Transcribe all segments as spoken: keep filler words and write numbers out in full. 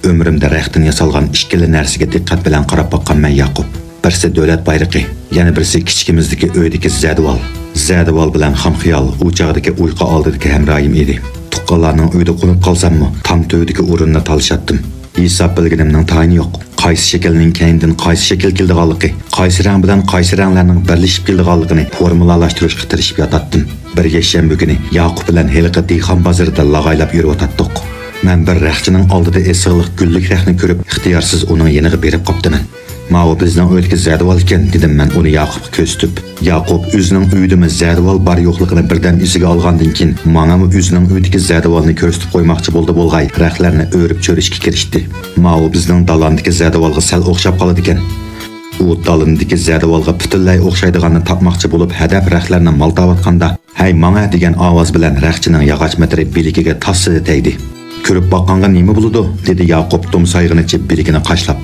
ئۆمرۈمدە رەختتىن ياسالغان ئىككىلا نەرسىگە دىققەت بىلەن قاراپ باققانمەن، ياقۇپ. بىرسى دۆلەت بايرىقى، يەنە بىرسى كىچىكىمىزدىكى ئۆيدىكى زەدىۋال. زەدىۋال بىلەن خام خىيال ئۇ چاغدىكى ئۇيقۇ ئالدىدىكى ھەمراھىم ئىدى. تۇغقانلارنىڭ ئۆيىدە قونۇپ قالساممۇ، تام تۈۋىدىكى ئورۇننى تالىشاتتىم. ھېساب بىلگىنىمنىڭ تايىنى يوق. قايسى شەكىلنىڭ كەينىدىن قايسى شەكىل كېلىدىغانلىقى، قايسى رەڭ بىلەن قايسى رەڭلەرنىڭ بىرلىشىپ كېلىدىغانلىقىنى فورمۇلالاشتۇرۇشقا تىرىشىپ ياتاتتىم. بىر يەكشەنبە كۈنى ياقۇپ بىلەن ھېلىقى دېھقان بازىرىدا لاغايلاپ يۈرۈۋاتاتتۇق. مەن بىر رەختچىنىڭ ئالدىدا ئېسىقلىق گۈللۈك رەختنى كۆرۈپ، ئىختىيارسىز ئۇنىڭ يېنىغا بېرىپ قاپتىمەن. «ماۋۇ بىزنىڭ ئۆيدىكى زەدىۋال ئىكەن»، دېدىم مەن ئۇنى ياقۇپقا كۆرسىتىپ. ياقۇپ ئۆزىنىڭ ئۆيىدىمۇ زەدىۋال بار يوقلۇقىنى بىردەم ئېسىگە ئالغاندىن كېيىن، ماڭىمۇ ئۆزىنىڭ ئۆيىدىكى زەدىۋالنى كۆرسىتىپ قويماقچى بولدى بولغاي، رەختلەرنى ئۆرۈپ چۆرۈشكە كىرىشتى. «ماۋۇ بىزنىڭ دالانىدىكى زەدىۋالغا سەل ئوخشاپ قالىدىكەن. ئۇ دالىنىدىكى زەدىۋالغا پۈتۈنلەي ئوخشايدىغاننى تاپماقچى بولۇپ ھەدەپ رەختلەرنى مالتاۋاتقاندا، ھەي ماڭە!» دېگەن ئاۋاز بىلەن رەختچىنىڭ ياغاچ مىتىرى بىلىكىگە تاسسىدە تەگدى. «كۆرۈپ باققانغا نېمە بولىدۇ؟» دېدى ياقۇپ دومسايغىنىچە بىلىكىنى قاشلاپ.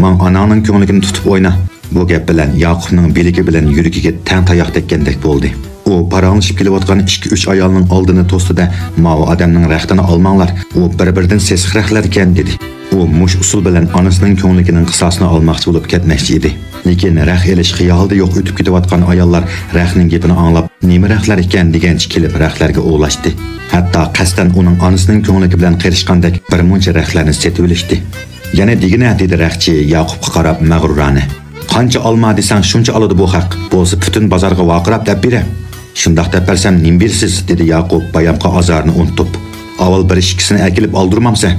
«ماڭ ئاناڭنىڭ كۆڭلىكىنى تۇتۇپ ئوينا.» بۇ گەپ بىلەن ياقۇپنىڭ بىلىكى بىلەن يۈرىكىگە تەڭ تاياق تەگكەندەك بولدى. ئۇ پاراڭلىشىپ كېلىۋاتقان ئىككى-ئۈچ ئايالنىڭ ئالدىنى توستى-دە، «ماۋۇ ئادەمنىڭ رەختىنى ئالماڭلار، ئۇ بىر-بىرىدىن سېسىق رەختلەر ئىكەن» دېدى. ئۇ مۇشۇ ئۇسۇل بىلەن ئانىسىنىڭ كۆڭلىكىنىڭ قىساسىنى ئالماقچى بولۇپ كەتمەكچى ئىدى. لېكىن رەخت ئېلىش خىيالىدا يوق ئۆتۈپ كېتىۋاتقان ئاياللار رەختنىڭ گېپىنى ئاڭلاپ، «نېمە رەختلەر ئىكەن؟» دېگەنچە كېلىپ رەختلەرگە ئوۋلاشتى. ھەتتا قەستەن ئۇنىڭ ئانىسىنىڭ كۆڭلىكى بىلەن قېرىشقاندەك بىر مۇنچە رەختلەرنى سېتىۋېلىشتى. «يەنە دېگىنە»، دېدى رەختچى ياقۇپقا قاراپ مەغرۇرانە. «قانچە ئالما دېسەڭ، شۇنچە ئالىدۇ بۇ خەق. بولسا پۈتۈن بازارغا ۋارقىراپ دەپ بېرە.» «شۇنداق دەپ بەرسەم نېمە بېرىسىز؟» دېدى ياقۇپ بايامقى ئازارىنى ئۇنتۇپ. «ئاۋۋال بىر ئىككىسىنى ئەكېلىپ ئالدۇرمامسە؟»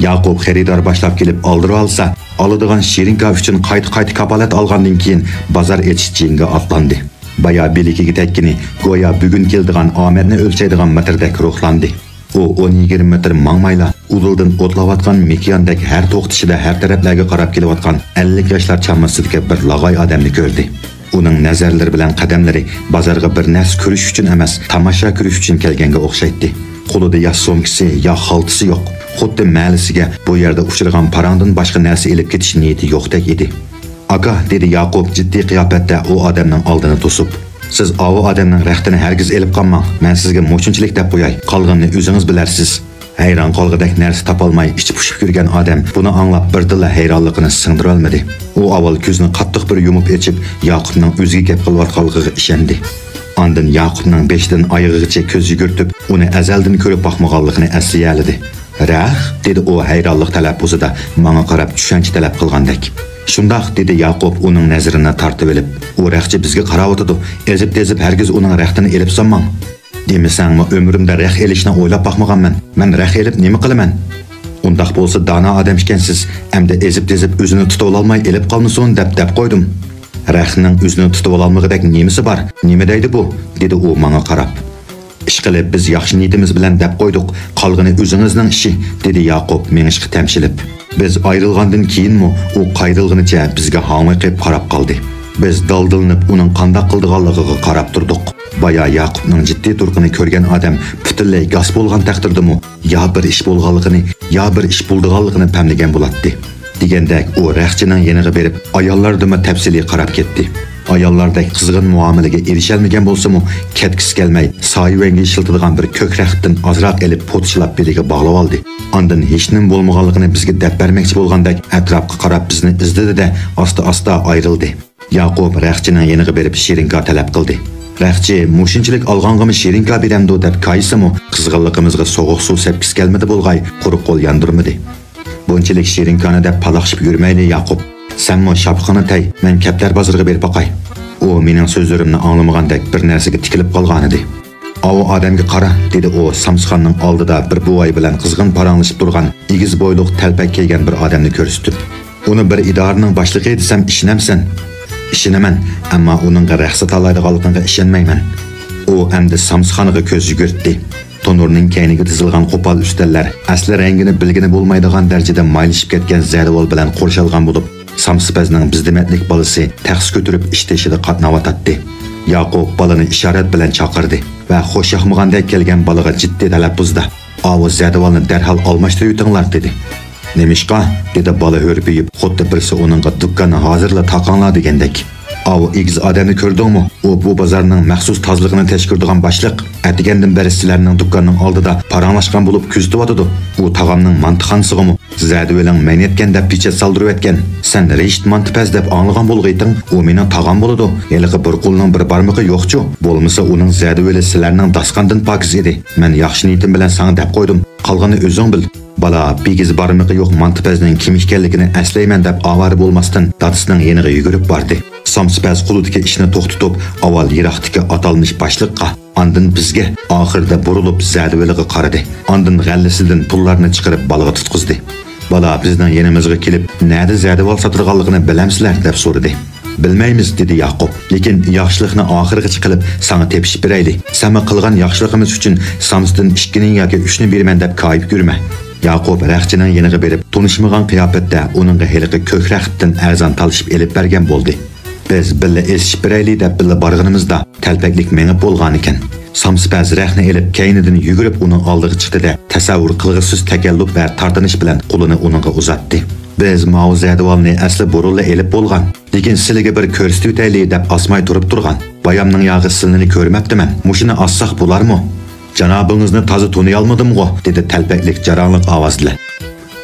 ياقۇپ خېرىدار باشلاپ كېلىپ ئالدۇرۇۋالسا، ئالىدىغان شېرىنكا ئۈچۈن قايتا-قايتا كاپالەت ئالغاندىن كېيىن بازار ئېچىش جېڭىگە ئاتلاندى. بايا بىلىكىگە تەگكىنى گويا بۈگۈن كېلىدىغان ئامەتنى ئۆلچەيدىغان مىتىردەك روھلاندى. ئۇ ئون-يىگىرمە مېتىر ماڭمايلا، ئۇدۇلدىن ئوتلاۋاتقان مېكىياندەك ھەر توختىشىدا ھەر تەرەپلەرگە قاراپ كېلىۋاتقان ئەللىك ياشلار چامىسىدىكى بىر لاغاي ئادەمنى كۆردى. ئۇنىڭ نەزەرلىرى بىلەن قەدەملىرى بازارغا بىر نەرسە كۆرۈش ئۈچۈن ئەمەس، تاماشا كۆرۈش ئۈچۈن كەلگەنگە ئوخشايتتى. قولىدا يا سومكىسى، يا خالتىسى يوق. خۇددى مەلىسىگە بۇ يەردە ئۇچرىغان پاراڭدىن باشقا نەرسە ئېلىپ كېتىش نىيىتى يوقتەك ئىدى. «ئاكا»، دېدى ياقۇپ جىددىي قىياپەتتە ئۇ ئادەمنىڭ ئالدىنى توسۇپ. «سىز ئاۋۇ ئادەمنىڭ رەختىنى ھەرگىز ئېلىپ قالماڭ. مەن سىزگە مۇشۇنچىلىك دەپ قوياي، قالغىنىنى ئۆزىڭىز بىلەرسىز.» ھەيران قالغۇدەك نەرسە تاپالماي ئىچى پۇشۇپ يۈرگەن ئادەم بۇنى ئاڭلاپ بىردىنلا ھەيرانلىقىنى سىڭدۈرالمىدى. ئۇ ئاۋۋال كۆزىنى قاتتىق بىر يۇمۇپ ئېچىپ، ياقۇپنىڭ ئۆزىگە گەپ قىلىۋاتقانلىقىغا ئىشەندى. ئاندىن ياقۇپنىڭ بېشىدىن ئايىغىغىچە كۆز يۈگۈرتۈپ، ئۇنى ئەزەلدىن كۆرۈپ باقمىغانلىقىنى ئەسلىيەلىدى. «رەخت؟» دېدى ئۇ ھەيرانلىق تەلەپپۇزىدا ماڭا قاراپ چۈشەنچە تەلەپ قىلغاندەك. «شۇنداق» دېدى ياقۇپ ئۇنىڭ نەزىرىنى تارتىۋېلىپ. «ئۇ رەختچى بىزگە قاراۋاتىدۇ. ئېزىپ-تېزىپ ھەرگىز ئۇنىڭ رەختىنى ئېلىپ سالماڭ.» «دېمىسەڭمۇ ئۆمرۈمدە رەخت ئېلىشنى ئويلاپ باقمىغانمەن. مەن رەخت ئېلىپ نېمە قىلىمەن؟» «ئۇنداق بولسا دانا ئادەم ئىكەنسىز، ئەمدى ئېزىپ-تېزىپ ئۆزىنى تۇتۇۋالالماي ئېلىپ قالمىسۇن دەپ دەپ قويدۇم.» «رەختنىڭ ئۆزىنى تۇتۇۋالالمىغۇدەك نېمىسى بار؟ نېمە دەيدۇ بۇ؟» دېدى ئۇ ماڭا قاراپ. «ئىشقىلىپ بىز ياخشى نىيىتىمىز بىلەن دەپ قويدۇق، قالغىنى ئۆزىڭىزنىڭ ئىشى»، دېدى ياقۇپ مېڭىشقا تەمشىلىپ. بىز ئايرىلغاندىن كېيىنمۇ ئۇ قايرىلغىنىچە بىزگە ھاڭۋېقىپ قاراپ قالدى. بىز دالدىلىنىپ ئۇنىڭ قانداق قىلىدىغانلىقىغا قاراپ تۇردۇق. بايا ياقۇپنىڭ جىددىي تۇرقىنى كۆرگەن ئادەم پۈتۈنلەي گاس بولغان تەقدىردىمۇ يا بىر ئىش بولغانلىقىنى، يا بىر ئىش بولىدىغانلىقىنى پەملىگەن بولاتتى. دېگەندەك ئۇ رەختچىنىڭ يېنىغا بېرىپ، ئاياللاردىنمۇ تەپسىلىي قاراپ كەتتى. ئاياللاردەك قىزغىن مۇئامىلىگە ئېرىشەلمىگەن بولسىمۇ، كەتكۈسى كەلمەي، سايىۋەنگە ئىشلىتىدىغان بىر كۆك رەختتىن ئازراق ئېلىپ پوتىشىلاپ بېلىگە باغلىۋالدى. ئاندىن ھېچنېمە بولمىغانلىقىنى بىزگە دەپ بەرمەكچى بولغاندەك ئەتراپقا قاراپ بىزنى ئىزدىدى-دە، ئاستا-ئاستا ئايرىلدى. ياقۇپ رەختچىنىڭ يېنىغا بېرىپ شېرىنكا تەلەپ قىلدى. رەختچى مۇشۇنچىلىك ئالغانغىمۇ شېرىنكا بېرەمدۇ دەپ كايىسىمۇ، قىزغىنلىقىمىزغا سوغۇق سۇ سەپكۈسى كەلمىدى بولغاي، قۇرۇق قول ياندۇرمىدى. بۇنچىلىك شېرىنكانى دەپ پالاقشىپ يۈرمەيلى، ياقۇپ. سەنمۇ شاپىقىڭنى تەي، مەن كەپتەر بازىرىغا بېرىپ باقاي. ئۇ مېنىڭ سۆزلىرىمنى ئاڭلىمىغاندەك بىر نەرسىگە تىكىلىپ قالغانىدى. ئاۋۇ ئادەمگە قارا، دېدى ئۇ سامسىخاننىڭ ئالدىدا بىر بوۋاي بىلەن قىزغىن پاراڭلىشىپ تۇرغان ئېگىز بويلۇق تەلپەك كىيگەن بىر ئادەمنى كۆرسىتىپ. ئۇنى بىر ئىدارىنىڭ باشلىقى دېسەم ئىشىنەمسەن؟ ئىشىنىمەن، ئەمما ئۇنىڭغا رەخت ساتالايدىغانلىقىڭغا ئىشەنمەيمەن. ئۇ ئەمدى سامسىخانىغا كۆز يۈگۈرتتى. تونۇرنىڭ كەينىگە تىزىلغان قوپال ئۈستەللەر ئەسلى رەڭگىنى بىلگىلى بولمايدىغان دەرىجىدە مايلىشىپ كەتكەن زەدىۋال بىلەن قورشالغان بولۇپ، سامسىپەزنىڭ بىزدىمەتلىك بالىسى تەخسە كۆتۈرۈپ ئىش تېشىدا قاتناۋاتاتتى. ياقۇپ بالىنى ئىشارەت بىلەن چاقىردى ۋە خۇش ياقمىغاندەك كەلگەن بالىغا جىددىي تەلەپپۇزدا، «ئاۋۇ زەدىۋالنى دەرھال ئالماشتۇرۇۋېتىڭلار» دېدى. «نېمىشقا؟» دېدى بالا ھۈرپىيىپ، خۇددى بىرسى ئۇنىڭغا «دۇكاننى ھازىرلا تاقاڭلار» دېگەندەك. ئاۋۇ ئېگىز ئادەمنى كۆردۈڭمۇ؟ ئۇ بۇ بازارنىڭ مەخسۇس تازىلىقىنى تەشكۈرىدىغان باشلىق. ئەتىگەندىن بەرى سىلەرنىڭ دۇكاننىڭ ئالدىدا پاراڭلاشقان بولۇپ كۆزىتىۋاتىدۇ. ئۇ تاغامنىڭ مانتىخانىسىغىمۇ زەدىۋېلىڭ مەنىيەتكەن دەپ پېچەت سالدۇرۇۋەتكەن. سەن رىشىت مانتىپەز دەپ ئاڭلىغان بولغىيتىڭ، ئۇ مېنىڭ تاغام بولىدۇ. ھېلىقى بىر قولىنىڭ بىر بارمىقى يوقچۇ؟ بولمىسا ئۇنىڭ زەدىۋېلى سىلەرنىڭ داسقاندىن پاكىز ئىدى. مەن ياخشى نىيىتىم بىلەن ساڭا دەپ قويدۇم. قالغىنىنى ئۆزۈڭ بىل. بالا بىگىز بارمىقى يوق مانتىپەزنىڭ كىم ئىكەنلىكىنى ئەسلەيمەن دەپ ئاۋارە بولماستىن دادىسىنىڭ يېنىغا يۈگۈرۈپ باردى. سامسىپەز قولىدىكى ئىشنى توختىتىپ، ئاۋۋال يىراقتىكى ئاتالمىش باشلىققا، ئاندىن بىزگە، ئاخىرىدا بۇرۇلۇپ زەدىۋېلىغا قارىدى. ئاندىن غەللىسىدىن پۇللارنى چىقىرىپ بالىغا تۇتقۇزدى. بالا بىزنىڭ يېنىمىزغا كېلىپ، نەدە زەدىۋال ساتىدىغانلىقىنى بىلەمسىلەر؟ دەپ سورىدى. بىلمەيمىز، دېدى ياقۇپ. لېكىن ياخشىلىقنى ئاخىرغىچە قىلىپ، ساڭا تېپىشىپ بېرەيلى. سەنمۇ قىلغان ياخشىلىقىمىز ئۈچۈن سامسىدىن ئىككىنى ياكى ئۈچنى بېرىمەن دەپ كايىپ يۈرمە. ياقۇپ رەختچىنىڭ يېنىغا بېرىپ، تونۇشمىغان قىياپەتتە ئۇنىڭغا ھېلىقى كۆك رەختتىن ئەرزان تالىشىپ ئېلىپ بەرگەن بولدى. بىز بىللە ئېلىشىپ بېرەيلى دەپ بىللە بارغىنىمىزدا، تەلپەكلىك مېڭىپ بولغانىكەن. سامسىپەز رەخنە ئېلىپ، كەينىدىن يۈگۈرۈپ ئۇنىڭ ئالدىغا چىقتى-دە، تەسەۋۋۇر قىلغۇسىز تەكەللۇپ ۋە تارتىنىش بىلەن قولىنى ئۇنىڭغا ئۇزاتتى. بىز ماۋۇ زەدىۋالنى ئەسلى بۇرۇنلا ئېلىپ بولغان، لېكىن سىلىگە بىر كۆرسىتىۋېتەيلى دەپ ئاسماي تۇرۇپ تۇرغان. بايامنىڭ ياغى سىلىنى كۆرمەپتىمەن، مۇشۇنى ئاسساق بولارمۇ؟ جانابىڭىزنى تازا تونۇيالمىدىمغۇ؟ دېدى تەلپەكلىك جاراڭلىق ئاۋاز بىلەن.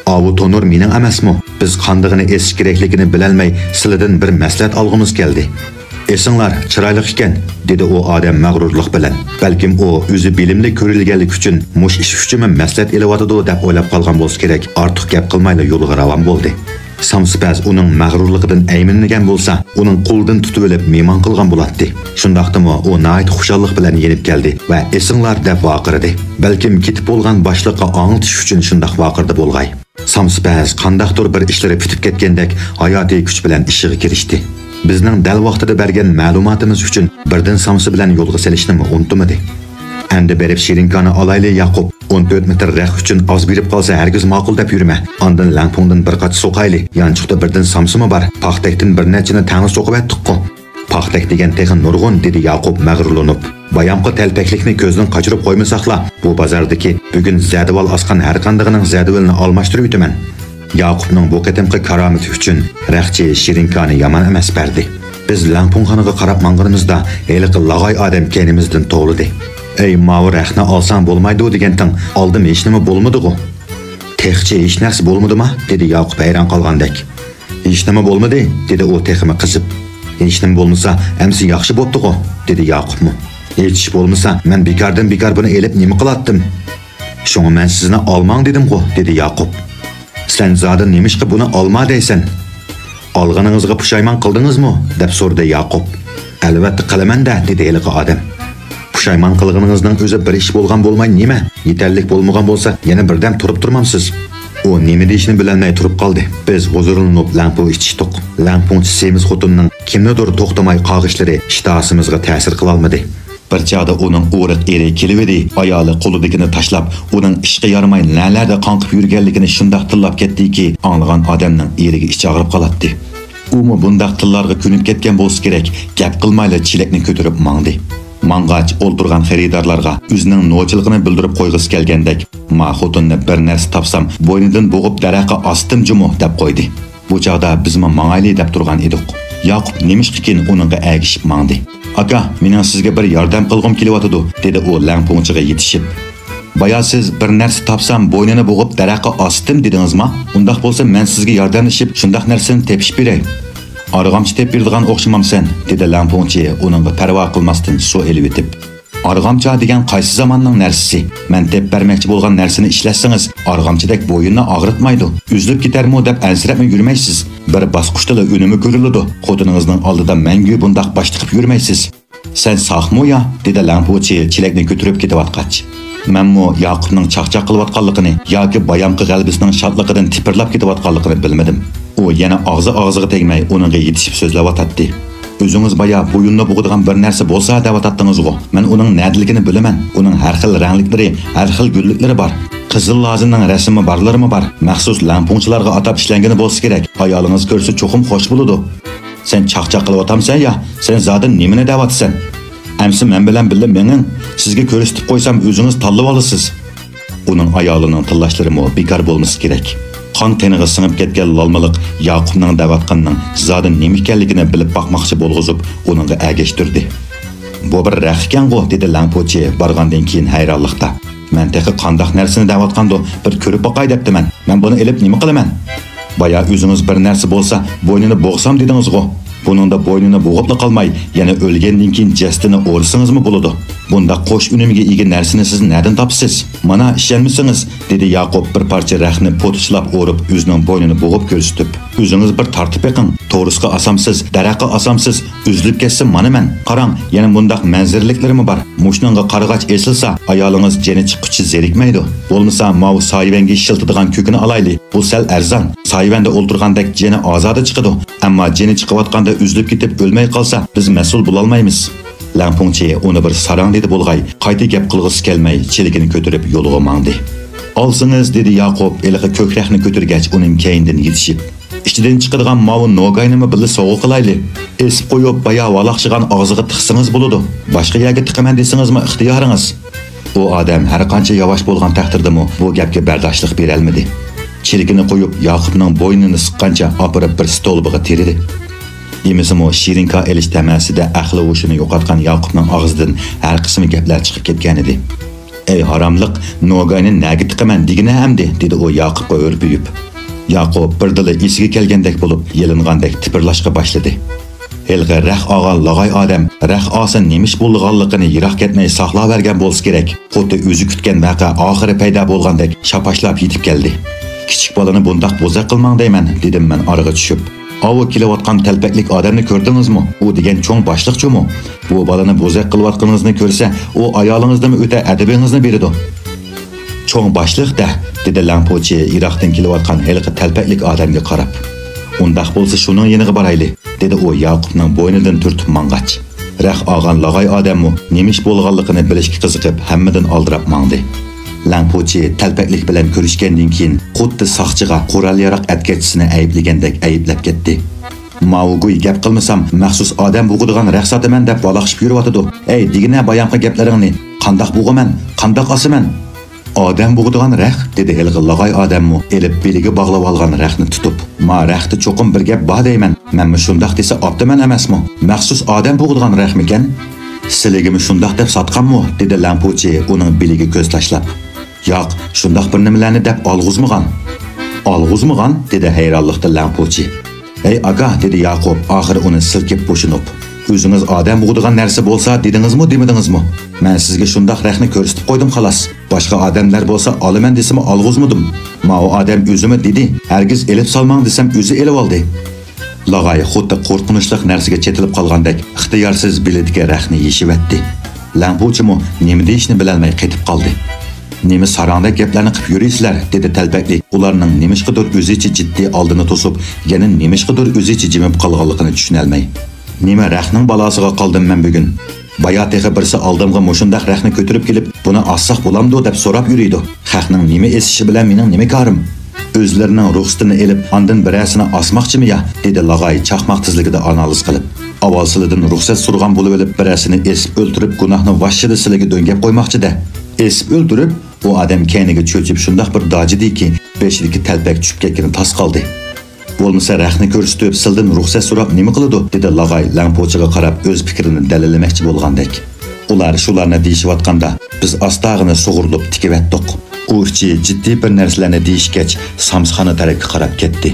ئاۋۇ تونۇر مېنىڭ ئەمەسمۇ؟ بىز قاندىغىنى ئېسىش كېرەكلىكىنى بىلەلمەي، سىلىدىن بىر مەسلىھەت ئالغۇمىز كەلدى. ئېسىڭلار، چىرايلىق ئىكەن، دېدى ئۇ ئادەم مەغرۇرلۇق بىلەن. بەلكىم ئۇ ئۆزى بىلىملىك كۆرۈلگەنلىكى ئۈچۈن مۇشۇ ئىش ئۈچۈنمۇ مەسلىھەت ئېلىۋاتىدۇ دەپ ئويلاپ قالغان بولسا كېرەك، ئارتۇق گەپ قىلمايلا يولىغا راۋان بولدى. سامسىپەز ئۇنىڭ مەغرۇرلۇقىدىن ئەيمىنلىگەن بولسا، ئۇنىڭ قولىدىن تۇتۇۋېلىپ مېھمان قىلغان بولاتتى. شۇنداقتىمۇ ئۇ ناھايىتى خۇشاللىق بىلەن يېنىپ كەلدى ۋە «ئېسىڭلار» دەپ ۋارقىرىدى. بەلكىم كېتىپ بولغان باشلىققا ئاڭلىتىش ئۈچۈن شۇنداق ۋارقىرىدى بولغاي. سامسىپەز قانداقتۇر بىر ئىشلىرى پۈتۈپ كەتكەندەك ھاياتىي كۈچ بىلەن ئىشىغا كىرىشتى. بىزنىڭ دەل ۋاقتىدا بەرگەن مەلۇماتىمىز ئۈچۈن بىردىن سامسا بىلەن يولغا سېلىشنىمۇ ئۇنتۇمىدى. ئەمدى بېرىپ شېرىنكانى ئالايلى، ياقۇپ. ئون تۆت مېتىر رەخ ئۈچۈن ئاز بېرىپ قالسا ھەرگىز ماقۇل دەپ يۈرمە. ئاندىن لەڭپۇڭدىن بىر قاچا سوقايلى. يانچۇقتا بىردىن سامسىمۇ بار. پاختەكتىن بىر نەچچىنى تەڭلا سوقۇۋەتتۇققۇ. پاختەك دېگەن تېخى نۇرغۇن، دېدى ياقۇپ مەغرۇرلىنىپ. بايامقى تەلپەكلىكنى كۆزدىن قاچۇرۇپ قويمىساقلا، بۇ بازاردىكى بۈگۈن زەدىۋال ئاسقان ھەرقاندىقىنىڭ زەدىۋىلىنى ئالماشتۇرۇۋېتىمەن. ياقۇپنىڭ بۇ قېتىمقى كارامىتى ئۈچۈن رەخچى شېرىنكانى يامان ئەمەس بەردى. بىز لەڭپۇڭخانىغا قاراپ ماڭغىنىمىزدا، ھېلىقى لاغاي ئادەم كەينىمىزدىن توۋلىدى. ئەي، ماۋۇ رەخنە ئالساڭ بولمايدۇ دېگەنتىڭ، ئالدىم ھېچنېمە بولمىدىغۇ؟ تېخىچە ھېچنەرسە بولمىدىما؟ دېدى ياقۇپ ھەيران قالغاندەك. ھېچنېمە بولمىدى، دېدى ئۇ تېخىمۇ قىزىپ. ھېچنېمە بولمىسا، ئەمسە ياخشى بوپتىغۇ، دېدى ياقۇپمۇ. ھېچ ئىش بولمىسا، مەن بىكاردىن بىكار بۇنى ئېلىپ نېمە قىلاتتىم؟ شۇڭا مەن سىزنى ئالماڭ دېدىمغۇ، دېدى ياقۇپ. سەن زادى نېمىشقا بۇنى ئالما دەيسەن؟ ئالغىنىڭىزغا پۇشايمان قىلدىڭىزمۇ؟ دەپ سورىدى ياقۇپ. ئەلۋەتتە قىلىمەن-دە، دېدى ھېلىقى ئادەم. پۇشايمان قىلغىنىڭىزنىڭ ئۆزى بىر ئىش بولغان بولماي نېمە؟ يېتەرلىك بولمىغان بولسا، يەنە بىردەم تۇرۇپ تۇرمامسىز؟ ئۇ نېمە دېيىشنى بىلەلمەي تۇرۇپ قالدى. بىز ھۇزۇرلىنىپ لەڭپۇ ئىچىشتۇق. لەڭپۇڭچى سېمىز خوتۇننىڭ كىمنىدۇر توختىماي قاغىشلىرى ئىشتىھاسىمىزغا تەسىر قىلالمىدى. بىر چاغدا ئۇنىڭ ئورۇق ئېرى كېلىۋىدى، ئايالى قولىدىكىنى تاشلاپ، ئۇنىڭ ئىشقا يارىماي نەلەردە قاڭقىپ يۈرگەنلىكىنى شۇنداق تىللاپ كەتتىكى، ئاڭلىغان ئادەمنىڭ ئېرىگە ئىچى ئاغرىپ قالاتتى. ئۇمۇ بۇنداق تىللارغا كۆنۈپ كەتكەن بولسا كېرەك، گەپ قىلمايلا چېلەكنى كۆتۈرۈپ ماڭدى. ماڭغاچ، ئولتۇرغان خېرىدارلارغا ئۆزىنىڭ نوچىلىقىنى بىلدۈرۈپ قويغۇسى كەلگەندەك، «ما خوتۇننى بىر نەرسە تاپسام، بوينىدىن بوغۇپ دەرەخكە ئاستىم جۇمۇ» دەپ قويدى. بۇ چاغدا بىزمۇ ماڭايلى دەپ تۇرغان ئىدۇق. ياقۇپ نېمىشقىكىن ئۇنىڭغا ئەگىشىپ ماڭدى. «ئاكا، مېنىڭ سىزگە بىر ياردەم قىلغۇم كېلىۋاتىدۇ»، دېدى ئۇ لەڭپۇڭچىغا يېتىشىپ. «بايا سىز بىر نەرسە تاپسام، بوينىنى بوغۇپ دەرەخكە ئاستىم دېدىڭىزما؟ ئۇنداق بولسا مەن سىزگە ياردەملىشىپ شۇنداق نەرسىنى تېپىشىپ بېرەي.» «ئارغامچا تېپىپ بېرىدىغان ئوخشىمامسەن؟» دېدى لەڭپۇڭچى ئۇنىڭغا پەرۋا قىلماستىن سۇ ئېلىۋېتىپ. «ئارغامچا دېگەن قايسى زاماننىڭ نەرسىسى؟ مەن تېپىپ بەرمەكچى بولغان نەرسىنى ئىشلەتسىڭىز، ئارغامچىدەك بويۇننى ئاغرىتمايدۇ. ئۈزۈلۈپ كېتەرمۇ دەپ ئەنسىرەپمۇ يۈرمەيسىز. بىر باسقۇچتىلا ئۈنۈمى كۆرۈلىدۇ. خوتۇنىڭىزنىڭ ئالدىدا مەڭگۈ بۇنداق باش تىقىپ يۈرمەيسىز.» «سەن ساقمۇ يا؟» دېدى لەڭپۇچى چېلەكنى كۆتۈرۈپ كېتىۋاتقاچ. مەنمۇ ياقۇپنىڭ چاقچاق قىلىۋاتقانلىقىنى ياكى بايامقى غەلىبىسىنىڭ شادلىقىدىن تىپىرلاپ كېتىۋاتقانلىقىنى بىلمىدىم. ئۇ يەنە ئاغزى ئاغزىغا تەگمەي ئۇنىڭغا يېتىشىپ سۆزلەۋاتاتتى. «ئۆزىڭىز بايا بويۇننى بوغىدىغان بىر نەرسە بولسا دەۋاتاتتىڭىزغۇ؟ مەن ئۇنىڭ نەدىلىكىنى بىلىمەن. ئۇنىڭ ھەر خىل رەڭلىكلىرى، ھەر خىل گۈللۈكلىرى بار. قىزىل لازىنىڭ رەسىمى بارلىرىمۇ بار. مەخسۇس لەڭپۇڭچىلارغا ئاتاپ ئىشلەنگىنى بولسا كېرەك. ئايالىڭىز كۆرسە چوقۇم خوش بولىدۇ.» «سەن چاقچاق قىلىۋاتامسەن يا؟ سەن زادى نېمىنى دەۋاتىسەن؟ ئەمسە مەن بىلەن بىللە مېڭىڭ. سىزگە كۆرسىتىپ قويسام، ئۆزىڭىز تاللىۋالىسىز.» ئۇنىڭ ئايالىنىڭ تىللاشلىرىمۇ بىكار بولمىسا كېرەك. قان قېنىغا سىڭىپ كەتكەن لالمىلىق ياقۇپنىڭ دەۋاتقىنىنىڭ زادى نېمە ئىكەنلىكىنى بىلىپ باقماقچى بولغۇزۇپ، ئۇنىڭغا ئەگەشتۈردى. بۇ بىر رەخ ئىكەنغۇ، دېدى لەڭپۇچى بارغاندىن كېيىن ھەيرانلىقتا. مەن تېخى قانداق نەرسىنى دەۋاتقاندۇ، بىر كۆرۈپ باقاي دەپتىمەن. مەن بۇنى ئېلىپ نېمە قىلىمەن؟ بايا ئۆزىڭىز بىر نەرسە بولسا، بوينىنى بوغسام دېدىڭىزغۇ. بۇنىڭدا بوينىنى بوغۇپلا قالماي، يەنە ئۆلگەندىن كېيىن جەسىتىنى ئورىسىڭىزمۇ بولىدۇ. بۇنداق قوش ئۈنۈمگە ئىگە نەرسىنى سىز نەدىن تاپىسىز؟ مانا، ئىشەنمىسىڭىز، دېدى ياقۇپ بىر پارچە رەخنى پوتىچىلاپ ئورۇپ، ئۆزىنىڭ بوينىنى بوغۇپ كۆرسىتىپ. ئۆزىڭىز بىر تارتىپ بېقىڭ، تورۇسقا ئاسامسىز، دەرەخكە ئاسامسىز، ئۈزۈلۈپ كەتسە مانا مەن. قاراڭ، يەنە مۇنداق مەنزىرىلىكلىرىمۇ بار. مۇشۇنىڭغا قارىغاچ ئېسىلسا، ئايالىڭىز جېنى چىققۇچە زېرىكمەيدۇ. بولمىسا ماۋۇ سايىۋەنگە ئىشلىتىدىغان كۆكىنى ئالايلى. بۇ سەل ئەرزان. سايىۋەندە ئولتۇرغاندەك جېنى ئازادە چىقىدۇ. ئەمما جېنى چىقىۋاتقاندا ئۈزۈلۈپ كېتىپ ئۆلمەي قالسا، بىز مەسئۇل بولالمايمىز. لەڭپۇڭچى ئۇنى بىر ساراڭ دېدى بولغاي، قايتا گەپ قىلغۇسى كەلمەي، چېلىكىنى كۆتۈرۈپ يولىغا ماڭدى. ئالسىڭىز، دېدى ياقۇپ ھېلىقى كۆك رەخنى كۆتۈرگەچ ئۇنىڭ كەينىدىن يېتىشىپ. ئىچىدىن چىقىدىغان ماۋۇ نوگاينىمۇ بىللە سوۋغا قىلايلى. ئېسىپ قويۇپ، بايا ۋالاقچىغان ئاغزىغا تىقسىڭىز بولىدۇ. باشقا يەرگە تىقىمەن دېسىڭىزمۇ ئىختىيارىڭىز. ئۇ ئادەم ھەرقانچە ياۋاش بولغان تەقدىردىمۇ بۇ گەپكە بەرداشلىق بېرەلمىدى. چېلىكىنى قويۇپ، ياقۇپنىڭ بوينىنى سىققانچە ئاپىرىپ بىر ستولبىغا تىرىدى. دېمىسىمۇ، شېرىنكا ئېلىش تەمەسىدە ئەقلى ھوشىنى يوقاتقان ياقۇپنىڭ ئاغزىدىن ھەر قىسىم گەپلەر چىقىپ كەتكەنىدى. ئەي ھاراملىق، نوگاينى نەگە تىقىمەن دېگىنە ئەمدى، دېدى ئۇ ياقۇپقا ھۈرپىيىپ. ياقۇپ بىردىنلا ئېسىگە كەلگەندەك بولۇپ، يېلىنغاندەك تىپىرلاشقا باشلىدى. ھېلىقى رەخ ئالغان لاغاي ئادەم رەخ ئالسا نېمە ئىش بولىدىغانلىقىنى يىراق كەتمەي ساقلاۋەرگەن بولسا كېرەك، خۇددى ئۆزى كۈتكەن ۋەقە ئاخىرى پەيدا بولغاندەك شاپاشلاپ يېتىپ كەلدى. كىچىك بالىنى بۇنداق بوزەك قىلماڭ دەيمەن، دېدىم مەن ئارىغا چۈشۈپ. ئاۋۇ كېلىۋاتقان تەلپەكلىك ئادەمنى كۆردىڭىزمۇ؟ ئۇ دېگەن چوڭ باشلىقچۇمۇ؟ بۇ بالىنى بوزەك قىلىۋاتقىنىڭىزنى كۆرسە، ئۇ ئايالىڭىزنىمۇ ئۆتە ئەدىپىڭىزنى بېرىدۇ. چوڭ باشلىق-دە، دېدى لەڭپۇچى يىراقتىن كېلىۋاتقان ھېلىقى تەلپەكلىك ئادەمگە قاراپ. ئۇنداق بولسا شۇنىڭ يېنىغا بارايلى، دېدى ئۇ ياقۇپنىڭ بوينىدىن تۈرتۈپ ماڭغاچ. رەخ ئالغان لاغاي ئادەممۇ نېمە ئىش بولغانلىقىنى بىلىشكە قىزىقىپ ھەممىدىن ئالدىراپ ماڭدى. لەڭپۇچى تەلپەكلىك بىلەن كۆرۈشكەندىن كېيىن خۇددى ساقچىغا قورال-ياراغ ئەتكەچچىسىنى ئەيىبلىگەندەك ئەيىبلەپ كەتتى. ماۋۇ گۇي گەپ قىلمىسام، مەخسۇس ئادەم بوغىدىغان رەخ ساتىمەن دەپ ۋالاقشىپ يۈرۈۋاتىدۇ. ئەي، دېگىنە بايامقى گەپلىرىڭنى، قانداق بوغىمەن، قانداق ئاسىمەن؟ ئادەم بوغىدىغان رەخ، دېدى ھېلىقى لاغاي ئادەممۇ ئېلىپ بېلىگە باغلاۋالغان رەخنى تۇتۇپ. ما رەختە چوقۇم بىر گەپ بار دەيمەن، مەنمۇ شۇنداق دېسە ئاپتىمەن ئەمەسمۇ؟ مەخسۇس ئادەم بوغىدىغان رەخمىكەن؟ سىلىگىمۇ شۇنداق دەپ ساتقانمۇ؟ دېدى لەڭپۇچى ئۇنىڭ بېلىگە كۆز تاشلاپ. ياق، شۇنداق بىر نېمىلەرنى دەپ ئالغۇزمىغان. ئالغۇزمىغان؟ دېدى ھەيرانلىقتا لەڭپۇچى. ھەي ئاكا، دېدى ياقۇپ ئاخىرى ئۇنى سىلكىپ بوشىنىپ. ئۆزىڭىز ئادەم بوغىدىغان نەرسە بولسا دېدىڭىزمۇ دېمىدىڭىزمۇ؟ مەن سىزگە شۇنداق رەخنە كۆرسىتىپ قويدۇم خالاس. باشقا ئادەملەر بولسا ئالىمەن دېسىمۇ ئالغۇزمىدىم. ماۋۇ ئادەم ئۆزىمۇ دېدى، ھەرگىز ئېلىپ سالماڭ دېسەم ئۆزى ئېلىۋالدى. لاغاي خۇددى قورقۇنچلۇق نەرسىگە چېتىلىپ قالغاندەك ئىختىيارسىز بېلىدىكى رەخنى يېشىۋەتتى. لەڭپۇچىمۇ نېمە دېيىشنى بىلەلمەي قېتىپ قالدى. نېمە ساراڭدەك گەپلەرنى قىپ يۈرىسىلەر، دېدى تەلپەكلىك ئۇلارنىڭ نېمىشقىدۇر ئۆزىچە جىددىي ئالدىنى توسۇپ، يەنە نېمىشقىدۇر ئۆزىچە جىمىپ قالغانلىقىنى چۈشىنەلمەي. نېمە رەخنىڭ بالاسىغا قالدىم مەن بۈگۈن؟ بايا تېخى بىرسى ئالدىمغا مۇشۇنداق رەخنە كۆتۈرۈپ كېلىپ، بۇنى ئاسساق بولامدۇ دەپ سوراپ يۈرىدۇ. خەقنىڭ نېمە ئېسىشى بىلەن مېنىڭ نېمە كارىم؟ ئۆزلىرىنىڭ رۇخسىتىنى ئېلىپ، ئاندىن بىرەرسىنى ئاسماقچىمۇ يا؟ دېدى لاغاي چاقماق تېزلىكىدە ئانالىز قىلىپ. ئاۋۋال سىلىدىن رۇخسەت سورىغان بولۇۋېلىپ، بىرەرسىنى ئېسىپ ئۆلتۈرۈپ، گۇناھنى ۋاششىدە سىلىگە دۆڭگەپ قويماقچىدە. ئېسىپ ئۆلتۈرۈپ؟ ئۇ ئادەم كەينىگە چۆچۈپ شۇنداق بىر داجىدىكى، بېشىدىكى تەلپەك چۈشۈپ كەتكىنى تاس قالدى. بولمىسا رەخنە كۆرسىتىپ، سىلدىن رۇخسەت سوراپ نېمە قىلىدۇ؟ دېدى لاغاي لەڭپۇچىغا قاراپ ئۆز پىكرىنى دەلىللىمەكچى بولغاندەك. ئۇلار شۇلارنى دېيىشىۋاتقاندا، بىز ئاستاغىنە سۇغۇرۇلۇپ تىكىۋەتتۇق. ئۇ ئىچى جىددىي بىر نەرسىلەرنى دېيىشكەچ، سامسىخانا تەرەپكە قاراپ كەتتى.